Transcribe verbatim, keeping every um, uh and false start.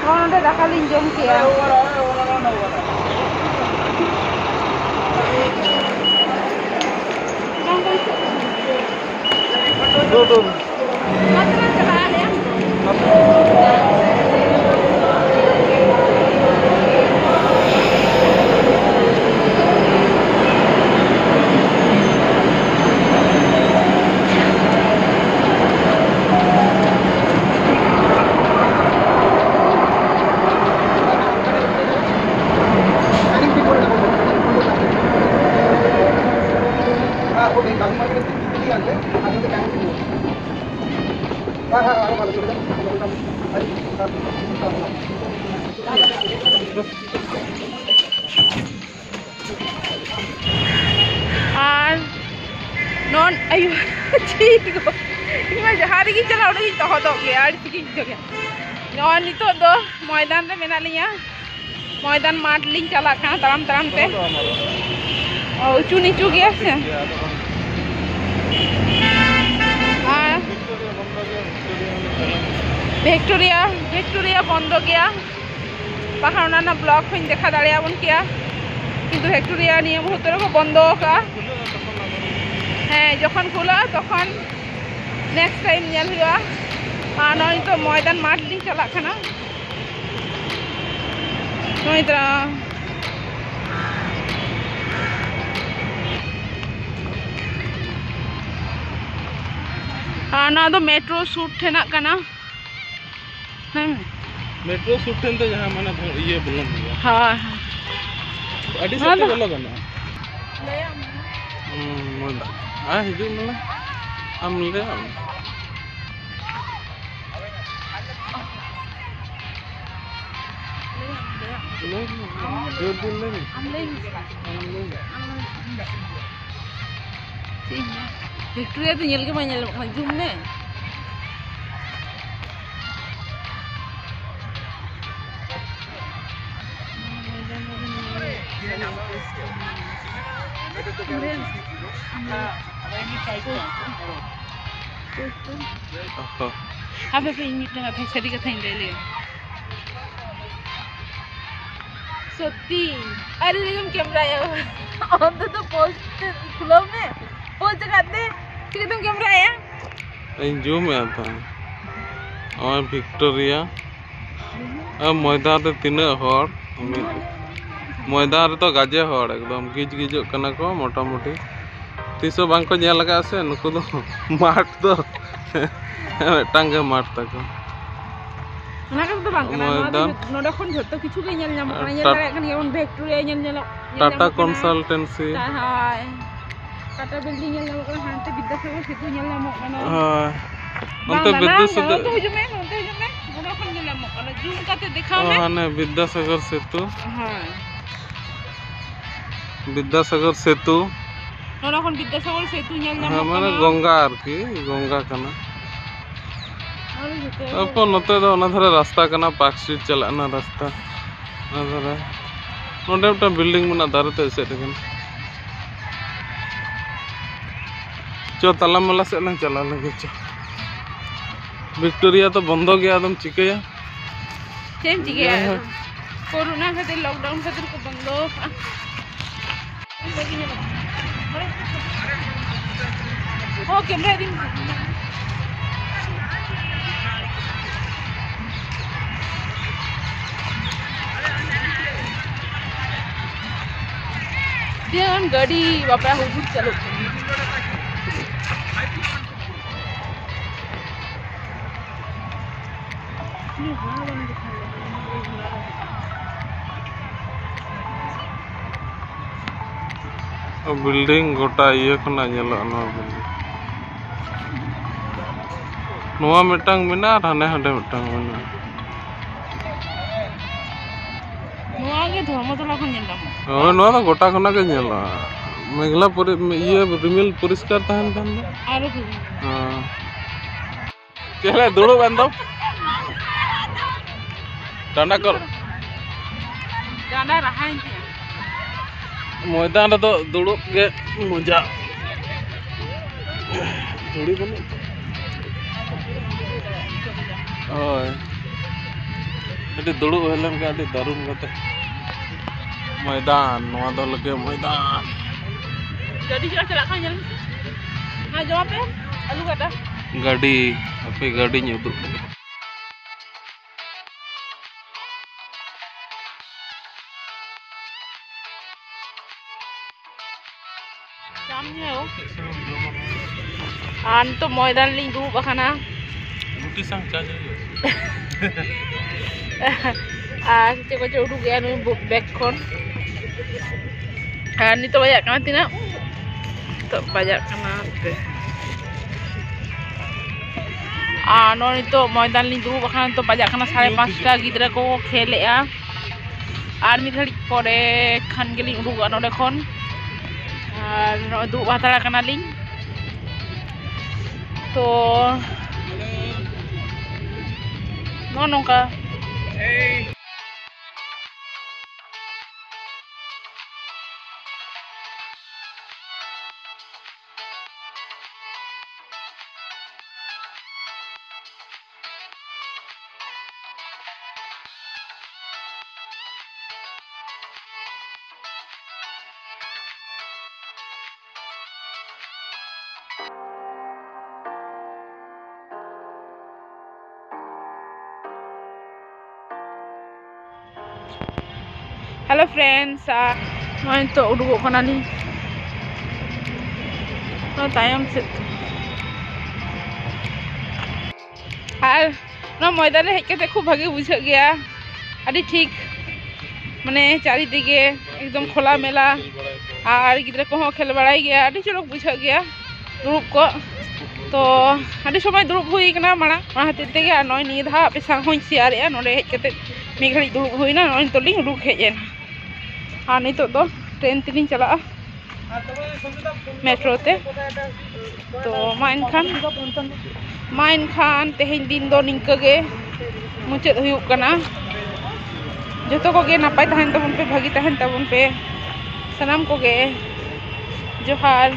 ᱱᱚᱜᱼᱚᱭ ᱱᱚᱰᱮ ᱫᱟᱠᱟ ᱞᱤᱧ ᱡᱚᱢ ᱠᱮᱜᱼᱟ᱾ ᱟᱨ ᱱᱚᱜᱼᱚᱭ, ᱟᱭᱳ, ᱪᱷᱤ ᱜᱚ᱾ ᱤᱧ ᱢᱟ ᱡᱟᱦᱟᱸ ᱨᱮᱜᱮᱧ ᱪᱟᱞᱟᱜ, ᱚᱸᱰᱮ ᱜᱤᱧ ᱛᱚᱦᱚᱫᱚᱜ ᱜᱮᱭᱟ, ᱟᱹᱲᱤᱥ ᱜᱤᱧ ᱟᱹᱭᱠᱟᱹᱣ ᱜᱮᱭᱟ᱾ ᱱᱚᱜᱼᱚᱭ ᱱᱤᱛᱚᱜ ᱫᱚ ᱢᱚᱭᱫᱟᱱ ᱨᱮ ᱢᱮᱱᱟᱜ ᱞᱤᱧᱟ, ᱢᱚᱭᱫᱟᱱ ᱢᱟᱴᱷ ᱞᱤᱧ ᱪᱟᱞᱟᱜ ᱠᱟᱱᱟ ᱛᱟᱲᱟᱢ ᱛᱟᱲᱟᱢ ᱛᱮ᱾ ᱚ, ᱩᱪᱩ ᱱᱤᱪᱩ ᱜᱮᱭᱟ ᱥᱮ᱾ ᱟᱨ ᱵᱷᱤᱠᱴᱳᱨᱤᱭᱟ, ᱵᱷᱤᱠᱴᱳᱨᱤᱭᱟ ᱵᱚᱱᱫᱚ ᱜᱮᱭᱟ᱾ ᱵᱟᱠᱷᱟᱱ ᱚᱱᱟ ᱨᱮᱱᱟᱜ ᱵᱞᱚᱜ ᱦᱚᱸᱧ ᱫᱮᱠᱷᱟᱣ ᱫᱟᱲᱮᱭᱟᱵᱚᱱ ᱠᱮᱭᱟ, ᱠᱤᱱᱛᱩ ᱵᱷᱤᱠᱴᱳᱨᱤᱭᱟ ᱱᱤᱭᱟᱹ ᱢᱩᱦᱩᱨᱛᱚ ᱨᱮᱠᱚ ᱵᱚᱱᱫᱚ ᱟᱠᱟᱫᱼᱟ᱾ ᱦᱮᱸ, ᱡᱚᱠᱷᱚᱱ ᱠᱷᱩᱞᱟᱹᱜᱼᱟ ᱛᱚᱠᱷᱚᱱ ᱱᱮᱠᱥᱴ ᱴᱟᱭᱤᱢ ᱧᱮᱞ ᱦᱩᱭᱩᱜᱼᱟ᱾ ᱟᱨ ᱱᱚᱜᱼᱚᱭ ᱱᱤᱛᱚᱜ ᱢᱚᱭᱫᱟᱱ ᱢᱟᱴᱷ ᱞᱤᱧ ᱪᱟᱞᱟᱜ ᱠᱟᱱᱟ᱾ ᱱᱚᱜᱼᱚᱭ ᱛᱚᱨᱟ᱾ ᱟᱨ ᱱᱚᱣᱟ ᱫᱚ ᱢᱮᱴᱨᱳ ᱥᱩᱨ ᱴᱷᱮᱱᱟᱜ ᱠᱟᱱᱟ᱾ ᱦᱮᱸ᱾ ᱢᱮᱴᱨᱳ ᱥᱩᱨ ᱴᱷᱮᱱ ᱫᱚ ᱡᱟᱦᱟᱸ ᱢᱟᱱᱮ ᱵᱷᱚ-, ᱤᱭᱟᱹ ᱵᱚᱞᱚᱱ ᱦᱩᱭᱩᱜᱼᱟ᱾ ᱦᱳᱭ, ᱦᱳᱭ᱾ ᱟᱹᱰᱤ ᱥᱮᱫ ᱱᱚᱣᱟ ᱛᱮ ᱫᱚ ᱵᱚᱞᱚ ᱜᱟᱱᱚᱜᱼᱟ᱾ ᱦᱩᱸ, ᱢᱚᱡᱽ ᱫᱟ᱾ ᱟᱨ ᱦᱤᱡᱩᱜ ᱢᱮ᱾ ᱟᱢ ᱞᱟᱹᱭᱟᱢ᱾ ᱞᱟᱹᱭ ᱢᱮ, ᱡᱳᱨ ᱡᱳᱨ ᱞᱟᱹᱭ ᱢᱮ᱾ ᱟᱢ ᱞᱟᱹᱭ ᱢᱮ᱾ ᱟᱢ ᱞᱟᱹᱭ ᱢᱮ᱾ ᱪᱮᱫ ᱤᱧ ᱢᱮᱱᱟ? ᱵᱷᱤᱠᱴᱳᱨᱤᱭᱟ ᱫᱚ ᱧᱮᱞ ᱜᱮ ᱵᱟᱝ ᱧᱮᱞᱚᱜ ᱠᱟᱱᱟ, ᱡᱩᱢ ᱢᱮ᱾ ᱦᱟᱯᱮ ᱦᱟᱯᱮ, ᱤᱧ ᱢᱤᱫᱴᱟᱝ ᱠᱟᱛᱷᱟ, ᱥᱟᱹᱨᱤ ᱠᱟᱛᱷᱟᱧ ᱞᱟᱹᱭ ᱞᱮᱜᱮ᱾ ᱥᱚᱛᱛᱤ, ᱟᱹᱰᱤ ᱨᱮᱜᱮᱢ ᱠᱮᱢᱨᱟᱭᱟ᱾ ᱚᱱᱛᱮ ᱫᱚ ᱯᱳᱡᱽ ᱠᱷᱩᱞᱟᱹᱣ ᱢᱮ, ᱯᱳᱡᱽ ᱟᱠᱟᱫ ᱛᱮ ᱪᱤᱠᱟᱹᱛᱮᱢ ᱠᱮᱢᱨᱟᱭᱟ? ᱤᱧ ᱡᱩᱢ ᱮᱫ ᱛᱟᱦᱮᱸᱫ᱾ ᱱᱚᱜᱼᱚᱭ ᱵᱷᱤᱠᱴᱳᱨᱤᱭᱟ᱾ ᱟᱨ ᱢᱚᱭᱫᱟᱱ ᱨᱮ ᱛᱤᱱᱟᱹᱜ ᱦᱚᱲ, ᱢᱚᱭᱫᱟᱱ ᱨᱮᱫᱚ ᱜᱟᱡᱮ ᱦᱚᱲ, ᱮᱠᱫᱚᱢ ᱜᱤᱡ ᱜᱤᱡᱚᱜ ᱠᱟᱱᱟ ᱠᱚ ᱢᱚᱴᱟᱢᱩᱴᱤ᱾ ᱛᱤᱥ ᱦᱚᱸ ᱵᱟᱝ ᱠᱚ ᱧᱮᱞ ᱟᱠᱟᱫᱼᱟ ᱥᱮ ᱱᱩᱠᱩ ᱫᱚ᱾ ᱢᱟᱴᱷ ᱫᱚ ᱢᱤᱫᱴᱟᱝ ᱜᱮ ᱢᱟᱴᱷ ᱛᱟᱠᱚ᱾ ᱚᱱᱟ ᱠᱟᱛᱷᱟ ᱫᱚ ᱵᱟᱝ ᱠᱟᱱᱟ, ᱱᱚᱣᱟ ᱫᱚ ᱢᱚᱭᱫᱟᱱ᱾ ᱡᱚᱛᱚ, ᱱᱚᱰᱮ ᱠᱷᱚᱱ ᱡᱷᱚᱛᱚ ᱠᱤᱪᱷᱩ ᱜᱮ ᱧᱮᱞ ᱧᱟᱢᱚᱜ ᱠᱟᱱᱟ᱾ ᱧᱮᱞ ᱴᱟ-, ᱫᱟᱲᱮᱭᱟᱜ ᱠᱟᱱ ᱜᱮᱭᱟ ᱵᱚᱱ, ᱵᱷᱤᱠᱴᱳᱨᱤᱭᱟ ᱧᱮᱞ ᱧᱮᱞᱚᱜ, ᱧᱮᱞ ᱴᱟᱴᱟ ᱧᱟᱢᱚᱜ ᱠᱟᱱᱟ᱾ ᱠᱚᱱᱥᱟᱞᱴᱮᱱᱥᱤ᱾ ᱦᱳᱭ᱾ ᱴᱟᱴᱟ ᱵᱤᱞᱰᱤᱝ ᱧᱮᱞ ᱧᱟᱢᱚᱜ ᱠᱟᱱᱟ, ᱦᱟᱱᱛᱮ ᱵᱤᱫᱽᱫᱟᱥᱟᱜᱚᱨ ᱥᱮᱛᱩ ᱧᱮᱞ ᱧᱟᱢᱚᱜ ᱠᱟᱱᱟ᱾ ᱦᱳᱭ᱾ ᱵᱟᱝ ᱚᱱᱛᱮ ᱫᱟᱬᱟ, ᱵᱤᱫᱽᱫᱟᱥᱟᱜᱚᱨ ᱱᱚᱛᱮ ᱦᱤᱡᱩᱜ ᱢᱮ, ᱱᱚᱛᱮ ᱦᱤᱡᱩᱜ ᱢᱮ, ᱱᱚᱰᱮ ᱠᱷᱚᱱ ᱧᱮᱞ ᱧᱟᱢᱚᱜ ᱠᱟᱱᱟ, ᱡᱩᱢ ᱠᱟᱛᱮ ᱫᱮᱠᱷᱟᱣ ᱚ, ᱢᱮ᱾ ᱦᱟᱱᱮ ᱵᱤᱫᱽᱫᱟᱥᱟᱜᱚᱨ ᱥᱮᱛᱩ᱾ ᱦᱳᱭ᱾ ᱵᱤᱫᱽᱫᱟᱥᱟᱜᱚᱨ ᱥᱮᱛᱩ᱾ ᱱᱚᱰᱮ ᱠᱷᱚᱱ ᱵᱤᱫᱽᱫᱟᱥᱟᱜᱚᱨ ᱥᱮᱛᱩ ᱧᱮᱞ ᱦᱮᱸ, ᱧᱟᱢᱚᱜ ᱢᱟᱱᱮ ᱠᱟᱱᱟ᱾ ᱜᱚᱝᱜᱟ ᱟᱨᱠᱤ, ᱜᱚᱝᱜᱟ ᱠᱟᱱᱟ᱾ ᱟᱨ ᱡᱚᱛᱚ ᱛᱟᱨᱯᱚᱨ ᱱᱚᱛᱮ ᱫᱚ ᱚᱱᱟ ᱫᱷᱟᱨᱮ ᱨᱟᱥᱛᱟ ᱠᱟᱱᱟ, ᱯᱟᱨᱠ ᱥᱴᱨᱤᱴ ᱪᱟᱞᱟᱜ ᱠᱟᱱᱟ ᱨᱟᱥᱛᱟ᱾ ᱚᱱᱟ ᱫᱷᱟᱨᱮ ᱱᱚᱰᱮ ᱢᱤᱫᱴᱟᱝ ᱵᱤᱞᱰᱤᱝ ᱢᱮᱱᱟᱜᱼᱟ, ᱫᱟᱨᱮ ᱛᱮ ᱮᱥᱮᱫ ᱟᱠᱟᱱᱟ᱾ ᱪᱚ, ᱛᱟᱞᱟ ᱢᱟᱞᱟ ᱥᱮᱫ ᱞᱟᱝ ᱪᱟᱞᱟᱣ ᱞᱮᱱ ᱜᱮ, ᱪᱚ᱾ ᱵᱷᱤᱠᱴᱳᱨᱤᱭᱟ ᱫᱚ ᱵᱚᱱᱫᱚ ᱜᱮᱭᱟ, ᱟᱫᱚᱢ ᱪᱤᱠᱟᱹᱭᱟ? ᱪᱮᱫ ᱮᱢ ᱪᱤᱠᱟᱹᱭᱟ? ᱡᱟᱭᱦᱳᱠ᱾ ᱠᱳᱨᱳᱱᱟ ᱠᱷᱟᱹᱛᱤᱨ, ᱞᱚᱠᱰᱟᱣᱩᱱ ᱠᱷᱟᱹᱛᱤᱨ ᱠᱚ ᱵᱚᱱᱫᱚ ᱟᱠᱟᱫᱼᱟ᱾ ᱦᱚᱸ, ᱠᱮᱢᱨᱟ ᱤᱫᱤ ᱢᱮ᱾ ᱛᱤᱱᱟᱹᱜ ᱜᱟᱱ ᱜᱟᱹᱰᱤ ᱵᱟᱯᱞᱟ ᱦᱩᱰᱩᱨ ᱪᱟᱹᱞᱩᱜ ᱠᱟᱱᱟ᱾ ᱵᱤᱞᱰᱤᱝ ᱜᱚᱴᱟ ᱤᱭᱟᱹ ᱠᱷᱚᱱᱟᱜ ᱧᱮᱞᱚᱜᱼᱟ ᱱᱚᱣᱟ ᱵᱤᱞᱰᱤᱝ᱾ ᱱᱚᱣᱟ ᱢᱤᱫᱴᱟᱝ ᱢᱮᱱᱟᱜᱼᱟ ᱟᱨ ᱦᱟᱱᱮ ᱦᱟᱸᱰᱮ ᱢᱤᱫᱴᱟᱝ ᱢᱮᱱᱟᱜᱼᱟ᱾ ᱱᱚᱣᱟ ᱜᱮ ᱫᱷᱚᱨᱢᱚᱛᱚᱞᱟ ᱠᱷᱚᱱ ᱧᱮᱞ ᱧᱟᱢᱚᱜᱼᱟ᱾ ᱦᱳᱭ, ᱱᱚᱣᱟ ᱫᱚ ᱜᱚᱴᱟ ᱠᱷᱚᱱᱟᱜ ᱜᱮ ᱧᱮᱞᱚᱜᱼᱟ᱾ ᱢᱮᱜᱷᱞᱟ ᱯᱚᱨᱤ-, ᱤᱭᱟᱹ ᱨᱤᱢᱤᱞ ᱯᱚᱨᱤᱥᱠᱟᱨ ᱛᱟᱦᱮᱱ ᱠᱷᱟᱱ ᱫᱚ᱾ ᱟᱨᱚ ᱫᱷᱚᱨᱢᱚᱛᱚᱞᱟ᱾ ᱦᱮᱸ᱾ ᱪᱮᱫ ᱨᱮ ᱫᱩᱲᱩᱵ ᱮᱱ ᱫᱚ? ᱰᱟᱸᱰᱟ ᱠᱚ᱾ ᱰᱟᱸᱰᱟ ᱨᱟᱦᱟᱧ ᱛᱤᱧᱟ᱾ ᱢᱚᱭᱫᱟᱱ ᱨᱮᱫᱚ ᱫᱩᱲᱩᱵ ᱜᱮ ᱢᱚᱡᱟ᱾ ᱫᱷᱩᱲᱤ ᱵᱟᱹᱱᱩᱜ ᱛᱮ᱾ ᱦᱳᱭ, ᱟᱹᱰᱤ ᱫᱩᱲᱩᱵ ᱦᱩᱭ ᱞᱮᱱᱠᱷᱟᱱ ᱟᱹᱰᱤ ᱫᱟᱨᱩᱱ ᱠᱟᱛᱮ᱾ ᱢᱚᱭᱫᱟᱱ, ᱱᱚᱣᱟ ᱫᱚ ᱞᱟᱹᱜᱤᱫ ᱢᱚᱭᱫᱟᱱ᱾ ᱜᱟᱹᱰᱤ ᱪᱟᱞᱟᱜ ᱠᱟᱱᱟ, ᱧᱮᱞ ᱢᱮᱥᱮ᱾ ᱢᱟ ᱡᱚᱢ ᱯᱮ, ᱟᱹᱞᱩ ᱜᱟᱰᱟ᱾ ᱜᱟᱹᱰᱤ, ᱦᱟᱯᱮ ᱜᱟᱹᱰᱤᱧ ᱩᱫᱩᱜ ᱞᱮᱜᱮ᱾ ᱟᱨ ᱱᱤᱛᱚᱜ ᱢᱚᱭᱫᱟᱱ ᱞᱤᱧ ᱫᱩᱲᱩᱵ ᱟᱠᱟᱱᱟ᱾ ᱨᱩᱴᱤ ᱥᱟᱶ ᱪᱟ ᱦᱩᱭᱩᱜᱼᱟ᱾ ᱟᱨ ᱪᱮᱫ ᱠᱚᱪᱚ ᱩᱰᱩᱠᱮᱜᱼᱟ ᱱᱩᱭ ᱵᱮᱜᱽ ᱠᱷᱚᱱ᱾ ᱟᱨ ᱱᱤᱛᱚᱜ ᱵᱟᱡᱟᱜ ᱠᱟᱱᱟ ᱛᱤᱱᱟᱹᱜ? ᱱᱤᱛᱚᱜ ᱵᱟᱡᱟᱜ ᱠᱟᱱᱟ ᱦᱟᱯᱮ᱾ ᱟᱨ ᱱᱚᱜᱼᱚᱭ ᱱᱤᱛᱚᱜ ᱢᱚᱭᱫᱟᱱ ᱞᱤᱧ ᱫᱩᱲᱩᱵ ᱟᱠᱟᱱᱟ, ᱱᱤᱛᱚᱜ ᱵᱟᱡᱟᱜ ᱠᱟᱱᱟ ᱥᱟᱲᱮ ᱯᱟᱸᱪᱴᱟ, ᱜᱤᱫᱽᱨᱟᱹ ᱠᱚ ᱠᱷᱮᱞᱮᱜᱼᱟ᱾ ᱟᱨ ᱢᱤᱫ ᱜᱷᱟᱹᱲᱤᱡ ᱯᱚᱨᱮ ᱠᱷᱟᱱ ᱜᱮᱞᱤᱧ ᱩᱰᱩᱠᱚᱜᱼᱟ ᱱᱚᱸᱰᱮ ᱠᱷᱚᱱ᱾ ᱟᱨ ᱱᱚᱜᱼᱚᱭ ᱫᱩᱲᱩᱵ ᱦᱟᱛᱟᱲ ᱠᱟᱱᱟᱞᱤᱧ᱾ ᱛᱚ ᱱᱚᱜᱼᱚ ᱱᱚᱝᱠᱟ᱾ Hello friends, ᱟᱨ ᱱᱚᱜᱼᱚᱭ ᱱᱤᱛᱚᱜ ᱩᱰᱩᱠᱚᱜ ᱠᱟᱱᱟᱞᱤᱧ ᱱᱚᱣᱟ ᱛᱟᱭᱚᱢ ᱥᱮᱫ᱾ ᱟᱨ ᱱᱚᱣᱟ ᱢᱚᱭᱫᱟᱱ ᱨᱮ ᱦᱮᱡ ᱠᱟᱛᱮ ᱠᱷᱩᱵ ᱵᱷᱟᱜᱮ ᱵᱩᱡᱷᱟᱹᱜ ᱜᱮᱭᱟ, ᱟᱹᱰᱤ ᱴᱷᱤᱠ, ᱢᱟᱱᱮ ᱪᱟᱨᱤᱫᱤᱠᱮ ᱮᱠᱫᱚᱢ ᱠᱷᱳᱞᱟ ᱢᱮᱞᱟ, ᱟᱨ ᱜᱤᱫᱽᱨᱟᱹ ᱠᱚᱦᱚᱸ ᱠᱷᱮᱞ ᱵᱟᱲᱟᱭ ᱜᱮᱭᱟ, ᱟᱹᱰᱤ ᱪᱚᱨᱚᱠ ᱵᱩᱡᱷᱟᱹᱜ ᱜᱮᱭᱟ ᱫᱩᱲᱩᱵ ᱠᱚ᱾ ᱛᱚ ᱟᱹᱰᱤ ᱥᱚᱢᱚᱭ ᱫᱩᱲᱩᱵ ᱦᱩᱭ ᱠᱟᱱᱟ ᱢᱟᱲᱟᱝ, ᱚᱱᱟ ᱠᱷᱟᱹᱛᱤᱨ ᱛᱮᱜᱮ᱾ ᱟᱨ ᱱᱚᱜᱼᱚᱭ ᱱᱤᱭᱟᱹ ᱫᱷᱟᱣ ᱟᱯᱮ ᱥᱟᱶ ᱦᱚᱸᱧ ᱥᱮᱭᱟᱨᱮᱜᱼᱟ ᱱᱚᱸᱰᱮ ᱦᱮᱡ ᱠᱟᱛᱮ᱾ ᱢᱤᱫ ᱜᱷᱟᱹᱲᱤᱡ ᱫᱩᱲᱩᱵ ᱦᱩᱭᱱᱟ, ᱱᱚᱜᱼᱚᱭ ᱱᱤᱛᱚᱜ ᱞᱤᱧ ᱩᱰᱩᱠ ᱦᱮᱡ ᱮᱱᱟ᱾ ᱟᱨ ᱱᱤᱛᱚᱜ ᱫᱚ ᱴᱨᱮᱱ ᱛᱮᱞᱤᱧ ᱪᱟᱞᱟᱜᱼᱟ, ᱢᱮᱴᱨᱳ ᱛᱮ᱾ ᱛᱚ ᱢᱟ ᱮᱱᱠᱷᱟᱱ, ᱢᱟ ᱮᱱᱠᱷᱟᱱ ᱛᱮᱦᱮᱧ ᱫᱤᱱ ᱫᱚ ᱱᱤᱝᱠᱟᱹ ᱜᱮ ᱢᱩᱪᱟᱹᱫ ᱦᱩᱭᱩᱜ ᱠᱟᱱᱟ᱾ ᱡᱚᱛᱚ ᱠᱚᱜᱮ ᱱᱟᱯᱟᱭ ᱛᱟᱦᱮᱱ ᱛᱟᱵᱚᱱ ᱯᱮ, ᱵᱷᱟᱹᱜᱤ ᱛᱟᱦᱮᱱ ᱛᱟᱵᱚᱱ ᱯᱮ᱾ ᱥᱟᱱᱟᱢ ᱠᱚᱜᱮ ᱡᱚᱦᱟᱨ᱾